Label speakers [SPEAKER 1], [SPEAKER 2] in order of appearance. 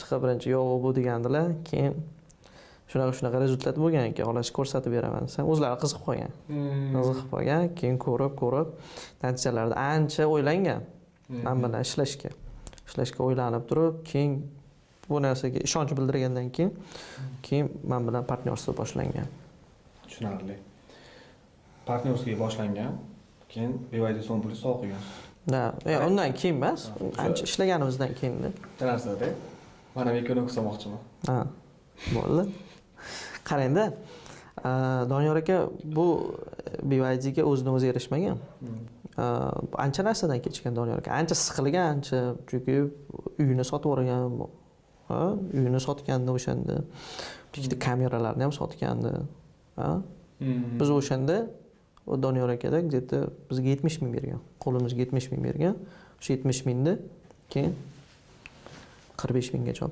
[SPEAKER 1] Chiqib birinchi yo'q bu degandilar, keyin shunaqa shunaqa результат bo'lgan ekan, olasiz, ko'rsatib beraman desam, o'zlari qiziqib qolgan. Qiziqib qolgan, keyin ko'rib ko'rib natijalarda ancha o'ylangan, man bilan ishlashga o'ylanib turib, keyin bu narsaga ishonch bildirgandan keyin man bilan партнёрство boshlangan.
[SPEAKER 2] Tushunarli. Партнёрский boshlangan, keyin BYD Song puli sovg'a qilgansiz.
[SPEAKER 1] Да, undan keyin emas, ancha ishlaganimizdan keyinda.
[SPEAKER 2] Bitta narsada man ham Equinox olmoqchiman.
[SPEAKER 1] Ha, bo'ldi. Qarangda, Doniyor aka bu BYDga o'zini o'zi erishmagan. Ancha narsadan kechgan Doniyor aka, ancha siqilgan, ancha, chunki uyini sotib yuborgan, ha, uyini sotgandi o'shanda, ikkita kameralarni ham sotgandi, ha. Biz o'shanda u Doniyor akada где то bizga 70 000 bergan, qo'limizga 70 000 bergan. O'sha 70 000ni keyin 45 000gacha olib